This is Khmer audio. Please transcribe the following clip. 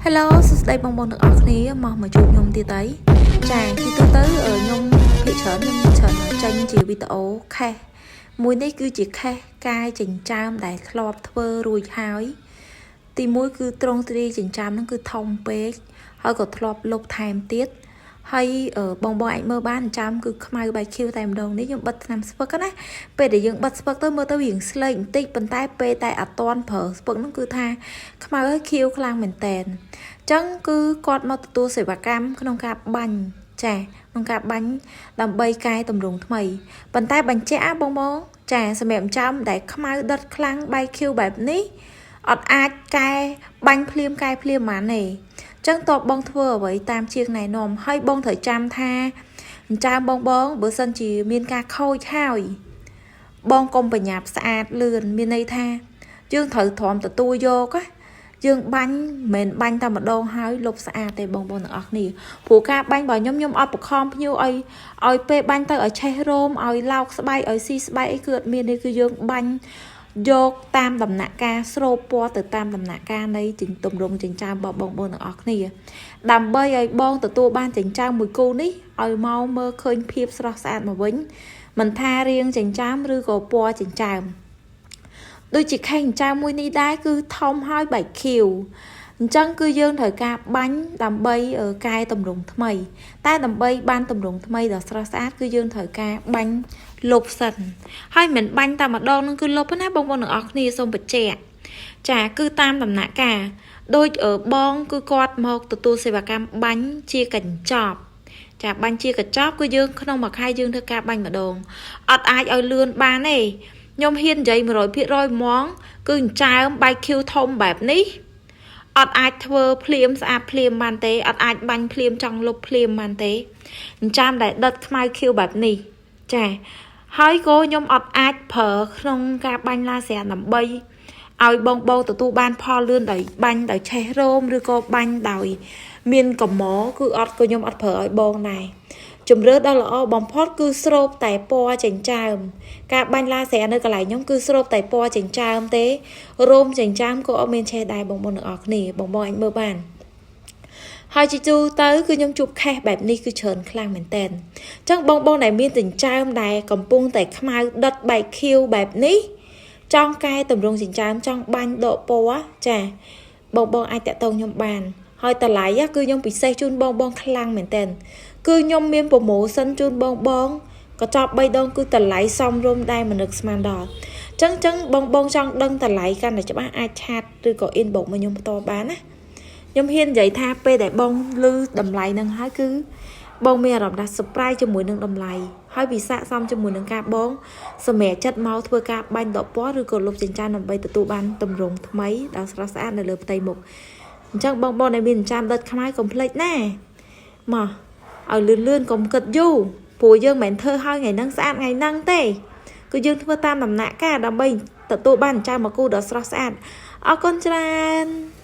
Hello សួស្តីបងប្អូនទាំងអស់គ្នាមកមកជួបខ្ញុំទៀតហើយចាទីទូទៅខ្ញុំភាគច្រើនខ្ញុំច្រើនចេញជាវីដេអូ case មួយនេះគឺជា case កែចិញ្ចើមដែលធ្លាប់ធ្វើរួចហើយទីមួយគឺត្រង់ទ្រាយចិញ្ចើមហ្នឹងគឺធំពេកហើយក៏ធ្លាប់លុបថែមទៀតហើយបងបងអាចមើលបានចាំគឺខ្មៅបែកខៀវតែម្ដងនេះខ្ញុំបិទថ្នាំស្ពឹកណាពេលដែលយើងបិទស្ពឹកទៅមើលទៅវាស្លេកបន្តិចប៉ុន្តែពេលតែអត់ទាន់ប្រើស្ពឹកហ្នឹងគឺថាខ្មៅហើយខៀវខ្លាំងមែនតែនចឹងគឺគាត់មកទទួលសេវាកម្មក្នុងការបាញ់ចាក្នុងការបាញ់ដើម្បីកែតម្រង់ថ្មីប៉ុន្តែបញ្ជាក់បងបងចាសម្រាប់ចាំដែលខ្មៅដុតខ្លាំងបែកខៀវបែបនេះអត់អាចកែបាញ់ភ្លាមកែភ្លាមបានទេចឹងតបបងធ្វើអ្វីតាមជាងណែនាំហើយបងត្រូវចាំថាចិញ្ចើមបងបងបើសិនជាមានការខូចហើយបងកុំបញ្ញាប់ស្អាតលឿនមានន័យថាយើងត្រូវទ្រាំទទួលយកណាយើងបាញ់មិនមែនបាញ់តែម្ដងហើយលុបស្អាតទេបងប្អូនទាំងអស់គ្នាព្រោះការបាញ់របស់ខ្ញុំខ្ញុំអត់បខំភ្ញៀវឲ្យឲ្យពេលបាញ់ទៅឲ្យឆេះរោមឲ្យឡោកស្បែកឲ្យស៊ីស្បែកអីគឺអត់មានទេគឺយើងបាញ់យកតាមដំណាក់កាលស្រូបពណ៌ទៅតាមដំណាក់កាលនៃចិញ្ទំរងចិញ្ចើមរបស់បងប្អូនទាំងអស់គ្នាដើម្បីឲ្យបងទទួលបានចិញ្ចើមមួយគូនេះឲ្យមកមើលឃើញភាពស្រស់ស្អាតមកវិញមិនថារៀងចិញ្ចើមឬក៏ពណ៌ចិញ្ចើមដូចជាខេះចិញ្ចើមមួយនេះដែរគឺធំហើយបែកខៀវអញ្ចឹងគឺយើងត្រូវការបាញ់ដើម្បីកែតម្រង់ថ្មី តែដើម្បីបានតម្រង់ថ្មីដ៏ស្រស់ស្អាតគឺយើងត្រូវការបាញ់លុបសិនហើយមិនបាញ់តែម្ដងនឹងគឺលុបណាបងប្អូនទាំងអស់គ្នាសូមបញ្ជាក់ចាគឺតាមដំណាក់កាលដូចបងគឺគាត់មកទទួលសេវាកម្មបាញ់ជាកញ្ចប់ចាបាញ់ជាកញ្ចប់គឺយើងក្នុងមួយខែយើងធ្វើការបាញ់ម្ដងអត់អាចឲ្យលឿនបានទេខ្ញុំហ៊ាននិយាយ100%ហ្មងគឺចិញ្ចើមបែកខៀវធំបែបនេះអត់អាចធ្វើភ្លាមស្អាតភ្លាមបានទេអត់អាចបាញ់ភ្លាមចង់លុបភ្លាមបានទេចិញ្ចើមដែលដិតខ្មៅខៀវបែបនេះចាហើយក៏ខ្ញុំអត់អាចប្រើក្នុងការបាញ់ឡាស្រាដើម្បីឲ្យបងបងទទួលបានផលលឿនដោយបាញ់ដោយឆេះរោមឬក៏បាញ់ដោយមានកម្រគឺអត់ក៏ខ្ញុំអត់ប្រើឲ្យបងដែរជំរឿដ៏ល្អបំផុតគឺស្រូបតែពណ៌ចិញ្ចើមការបាញ់ឡាស្រានៅកន្លែងខ្ញុំគឺស្រូបតែពណ៌ចិញ្ចើមទេរោមចិញ្ចើមក៏អត់មានឆេះដែរបងប្អូនទាំងអស់គ្នាបងបងអាចមើលបានហើយជាទូទៅគឺខ្ញុំជួប case បែបនេះគឺច្រើនខ្លាំងមែនតើអញ្ចឹងបងបងដែលមានចិញ្ចើមដែលកំពុងតែខ្មៅដិតបែកខៀវបែបនេះចង់កែតម្រង់ចិញ្ចើមចង់បាញ់ដកពណ៌ចាបងបងអាចតាក់ទងខ្ញុំបានហើយតម្លៃគឺខ្ញុំពិសេសជូនបងបងខ្លាំងមែនតើគឺខ្ញុំមាន promotion ជូនបងបងកញ្ចប់3ដងគឺតម្លៃសមរម្យដែលមិននឹកស្មានដល់ចឹងចឹងបងបងចង់ដឹងតម្លៃកាន់តែច្បាស់អាច chat ឬក៏ inbox មកខ្ញុំផ្ទាល់បានណាខ្ញុំហ៊ាននិយាយថាពេលដែលបងឮតម្លៃនឹងហើយគឺបងមានអារម្មណ៍ថា surprise ជាមួយនឹងតម្លៃហើយវិសាកសមជាមួយនឹងការបងសម្រាប់ចិត្តមកធ្វើការបាញ់ដកពណ៌ឬក៏លុបចិញ្ចើមដើម្បីទទួលបានទម្រង់ថ្មីដ៏ស្រស់ស្អាតនៅលើផ្ទៃមុខអញ្ចឹងបងបងដែលមានចិញ្ចើមដិតខ្មៅកុំភ្លេចណាមកឲ្យលឿនលឿនកុំគិតយូរព្រោះយើងមិនមែនធ្វើឲ្យថ្ងៃហ្នឹងស្អាតថ្ងៃហ្នឹងទេគឺយើងធ្វើតាមដំណាក់កាលដើម្បីទទួលបានចិញ្ចើមមួយគូដ៏ស្រស់ស្អាតអរគុណច្រើន។